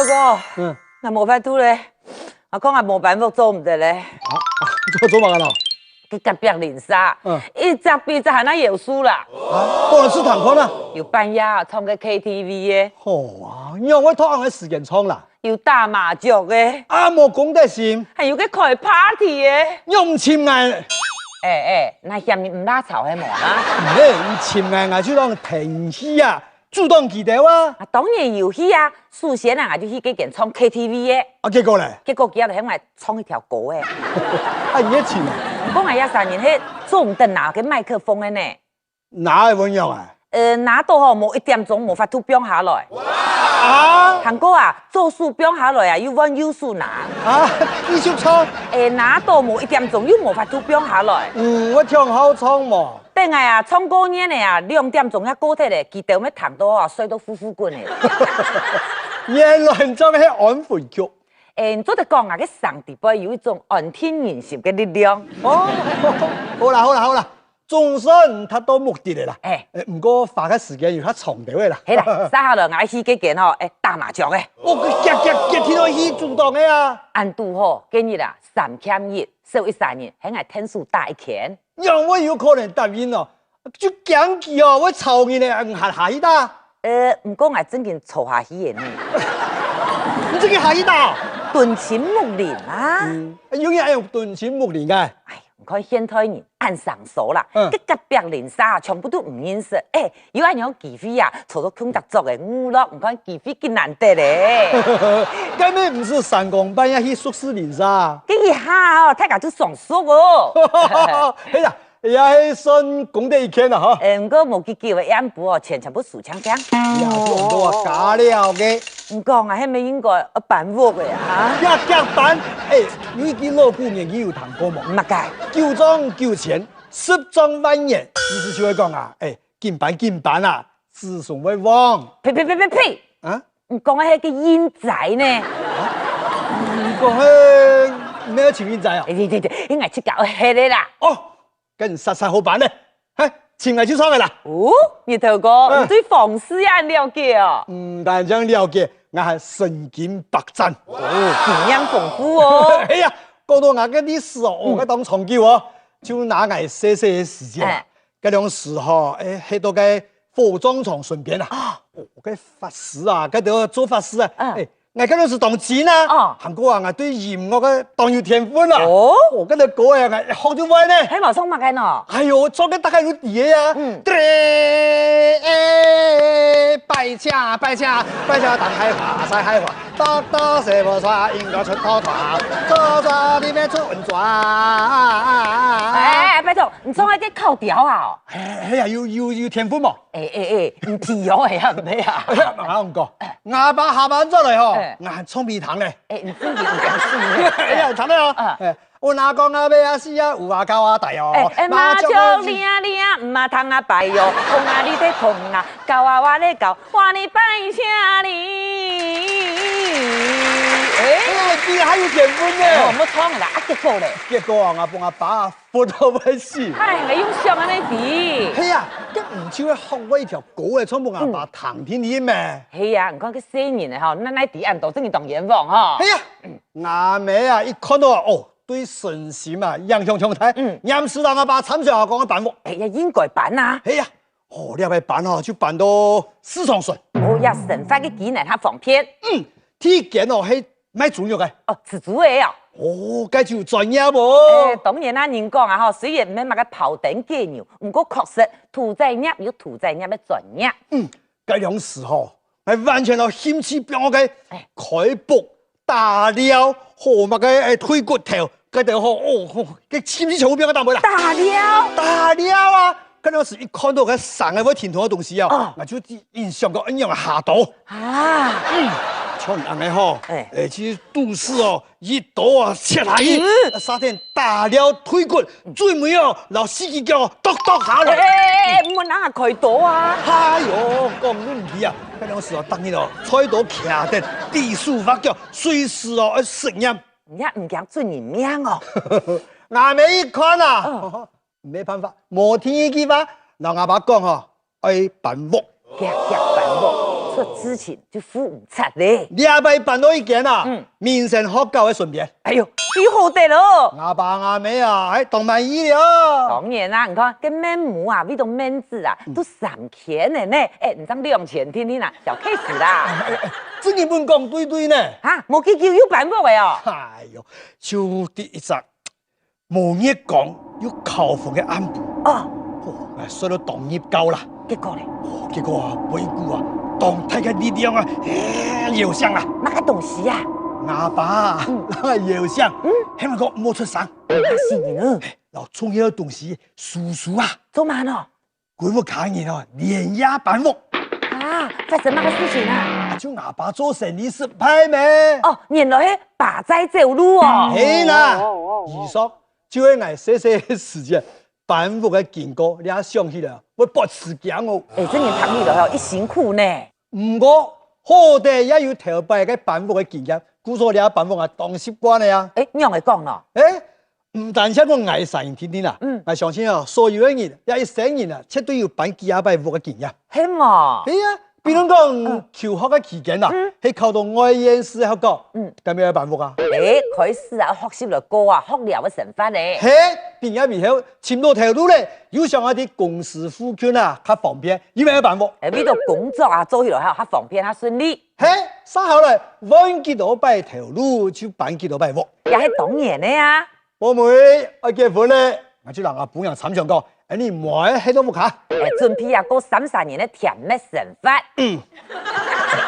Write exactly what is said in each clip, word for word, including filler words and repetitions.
哥哥，嗯，𠊎無法度咧，𠊎講𠊎無搬屋做毋得咧。啊，啊，做做麼个咯？佢隔壁鄰舍，嗯，一隻比一隻還較夭壽啦。啊，當然係聽看啊。有半夜唱个K T V个。好啊，仰會拖恁个時間唱啦？有打麻將个。啊，無公德心。還有个開party个。仰毋尋𠊎？哎哎，𠊎嫌你毋罅吵係無啊？毋係，你尋𠊎，𠊎就當聽戲啊。 阻擋佢兜啊？啊，當然有去啊！首先啊，𠊎就去該間唱K T V个。啊，結果咧？結果佢兜就喊𠊎唱一條歌个。啊，你也唱啊？毋過𠊎這儕人係做毋得拿該麥克風个呢。拿會仰仔啊？呃，拿著吼，無一點鐘無法度放下來。啊？還過啊，左手放下來啊，又換右手拿。啊，繼續唱。欸，拿著無一點鐘又無法度放下來。嗯，𠊎聽好唱無？ 等𠊎啊，唱過年个啊，兩點鐘也過忒咧，佢兜乜聽著啊，睡到呼呼滾个。原來這个係安魂曲。欸，你做得講啊，該聲底背有一種安定人心个力量。哦，好啦好啦好啦，總算達到目的了啦。欸，毋過花个時間有較長兜个啦。係啦，續下來𠊎去該間吼，欸，打麻將个。哦，遽遽遽去到去主動个啊。恁堵好，今日啊，三欠一，少一儕人，喊𠊎𢯭手打一圈。 仰會有可能答應哦？就驚佢哦，會吵人呢，還下去打？呃，毋過𠊎正經坐下去个呢。你正經下去打？敦親睦鄰啊。嗯，有人愛用敦親睦鄰个？哎，你看現代人恁生疏啦，嗯，該隔壁鄰舍啊，全部都毋認識。哎，有恁樣機會啊，坐到共隻桌个娛樂，你看機會幾難得咧。該乜毋使三更半夜去熟事鄰舍啊？該一下哦，大家就相熟哦。係啦， 也係算功德一件啦，哈。欸，毋過無幾久个，暗晡哦，錢全部輸淨淨。呀，就恁多啊，假了个。毋過啊，係毋係應該愛搬屋个啊？遽遽搬，欸，有一句老古言語有聽過無？麼个？九漲九千，十漲萬元，意思就係講啊，欸，緊搬緊搬啊，子孫會旺。呸呸呸呸呸！啊？你講个係該運災呢？你講係，你愛尋運災啊？欸，對對對，應該自家愛歇个啦。哦， 該煞煞好搬呢，嘿，尋𠊎就著个啦。哦，日頭哥，嗯，你對風水也恁了解哦？嗯，當然了解，𠊎還身經百戰。哦，經驗豐富哦。哎呀，講到𠊎个歷史哦，哦，嗯，該當長久哦，就拿𠊎細細个時節啊，哎，該種時候，哎，歇到該火葬場脣邊啊，啊，哦，該法師啊，該兜做法師啊，嗯，哎， 𠊎該陣時當精啊，哦，還過啊，𠊎對音樂个當有天分啊。哦，哦，該兜歌啊，𠊎一學就會呢。係無唱麼个呢？哎喲，唱个大家都知个啊。嗯。哎，拜託，你唱个該口調啊哦。係，係啊，有有有天分無？ 欸欸欸，你提哦，係啊，毋係啊？哎呀，𠊎同你講，𠊎阿爸下班轉來吼，哎，𠊎還唱分佢聽咧。哎，你真个毋敢信呢。哎呀，聽咧哦。啊。哎，我阿公阿伯啊死啊，有啊教啊大哦。哎，哎，麻將啊，你啊，你啊，毋啊通啊拜哦，碰啊你得碰啊，搞啊我咧搞，我你拜謝你。哎，哎，你還有天分呢。哦，莫唱啦，啊，結果咧？結果啊，𠊎分阿爸 佛都會死。哎，還用想恁呢知？係啊，該毋就係學會一條歌來唱分阿爸聽聽咩？係啊，你看該細人仔吼，哪哪知恁多，真个當冤枉吼。係啊，𠊎姆啊，一看到啊，哦，對身心啊影響強大，嗯，黏時同阿爸參詳啊，講愛搬屋。哎呀，應該搬啊。係啊，哦，這擺搬哦，就搬到市場脣。哦，這生活个機能較方便。嗯，第一間哦，係 賣豬肉个。哦，飼豬个哦。哦，該就有專業哦。欸，當然啦，人講啊吼，雖然毋係麼个庖丁解牛，毋過確實屠宰業有屠宰業个專業。嗯，該量時吼，𠊎完全哦興趣放到該，欸，開腹、打料、和麼个欸腿骨頭，該兜吼，哦，吼，該興趣全部放到當尾啦。打料？打料啊！ 該量時一看到該生个會停動个東西啊，哦，𠊎就印象个恁樣下到。啊，嗯，像恁樣吼，欸，欸，其實肚屎哦，一刀啊切下去，嗯，沙田打了腿骨，最尾哦，摎四支腳哦剁剁下來。欸欸欸欸，毋好拿開刀啊！哎喲，講論起啊，該量時哦，逐日哦，菜刀徛等，比手畫腳，隨時哦愛實驗。你也毋驚出人命哦？𠊎姆一看啊，嗯， 無辦法，無第二句話，摎𠊎爸講吼，愛搬屋。遽遽搬屋，个事情就赴毋掣咧。這擺搬到一間啊，嗯。民生學校个脣邊。哎喲，幾好得哦！吾爸吾姆啊，還當滿意了。當然啦，你看，該面模啊，為到面子啊，嗯。都三千个呢。哎，你正兩千定定啊，小case啦。哎，哎，哎，這日本講對對呢。啊，無幾久又搬屋个哦。哎喲，就第一隻 無月光又剾風个暗晡。哦。哦，𠊎睡到當入覺啦。結果咧？哦，結果啊，背後啊，當大个力量啊，搖醒啊！麼个東西啊？吾爸啊，嗯。𠊎搖醒，嗯。喊𠊎講莫出聲。嚇死人啊！摎重要个東西收收啊！做麼个呢？ 歸屋下人哦，連夜搬屋。啊，發生麼个事情啊？啊，就吾爸做生理失敗咩？哦，原來係爸在走路哦。係啦，哦，哦，哦，哦。以上就係𠊎細細个時節搬屋个經過，這下想起來會發時驚哦。哎，這人聽起來吼，一辛苦呢。毋過，好得也有頭擺个搬屋个經驗，故所這下搬屋啊，當習慣个啊。哎，仰會講呢？哎， 毋單淨講𠊎三人定定啦，嗯。𠊎相信哦，所有个人，也一生人啊，絕對有搬幾下擺屋个經驗。係無？係啊，比如講，嗯。求學个期間啊，嗯。係考到外縣市个學校，嗯。敢有愛搬屋啊？哎，開始啊，學習來過啊，學寮个生活咧。係，畢業以後，尋到頭路咧，又想愛在公司附近啊，較方便，又愛搬屋。哎，為到工作啊，做起來較，較方便，較順利。係，續下來，換幾多擺頭路，就搬幾多擺屋。也係當然个啊。 寶妹，愛結婚咧，𠊎就摎吾餔娘參詳講，恁呢妹歇到屋下。哎，準備啊，過三儕人个甜蜜生活。嗯。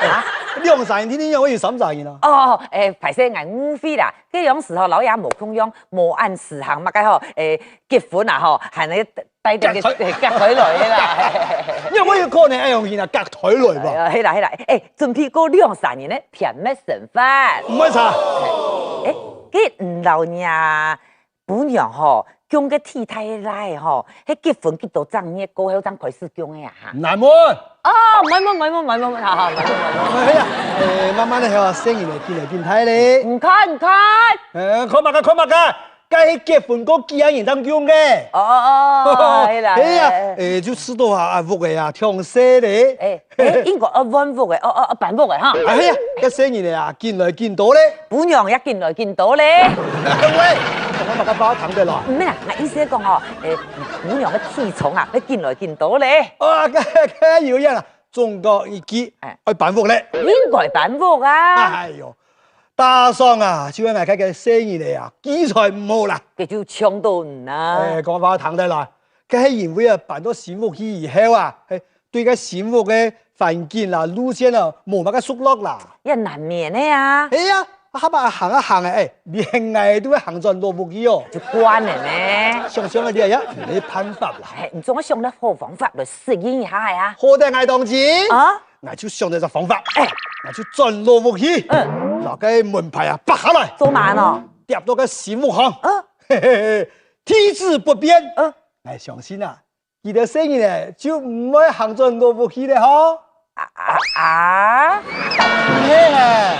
啊？兩儕人定定仰會有三儕人啊？哦，哎，壞勢，𠊎誤會啦。該央時吼，摎爺無共樣，無恁時行麼个吼，哎，結婚啊吼，還係帶等个隔代，隔代來个啦。仰會有可能恁樣形啊，隔代來吧？哎，係啦，係啦，哎，準備過兩儕人个甜蜜生活。毋會差。哎，該你摎若 餔娘吼，降个第一个倈仔吼，係結婚幾多隻月過後正開始降个啊？難問。哦，毋會問，毋會問，毋會問，好，好，毋會問，毋會問。哎呀，哎，慢慢仔吼，細人仔緊來緊大咧。你看，你看。哎，看麼个，看麼个，該係結婚過幾下年正降个。哦，哦，哦，係啦，係啊，係。哎，就知道啊，啊，屋仔啊，忒細咧。哎， 哎，應該愛換屋仔，哦，哦，哦，搬屋仔哈。哎呀，該細人仔啊，緊來緊多咧。餔娘也緊來緊多咧。喂，講麼个話聽得來？毋係啦，𠊎意思係講吼，哎，餔娘个體重啊，會緊來緊多咧。哦，該，該有影啦，總講一句，哎。愛搬屋咧。應該搬屋啊。哎喲，打爽啊，就係𠊎該个細人仔啊，記才毋好啦。該就嗆到你啊。哎，講話聽得來，該係因為啊，搬到新屋去以後啊，嘿， 對該新屋个環境啦、路線啊，無麼个熟絡啦。也難免个啊。係啊，啊，下擺行啊行啊，哎，連𠊎都會行轉老屋去哦。就慣了呢。想想啊，這也毋係辦法啦。哎，你總愛想個好方法來適應一下啊。好得𠊎當真。啊？𠊎就想到一隻方法。哎。𠊎就轉老屋去。嗯。摎該門牌啊，拔下來。做麼呢？貼到該新屋項。嗯。嘿嘿嘿，地址不變。嗯。𠊎相信啊， 佢兜細人仔就毋會行轉老屋去了吼。啊，啊，啊？係啊。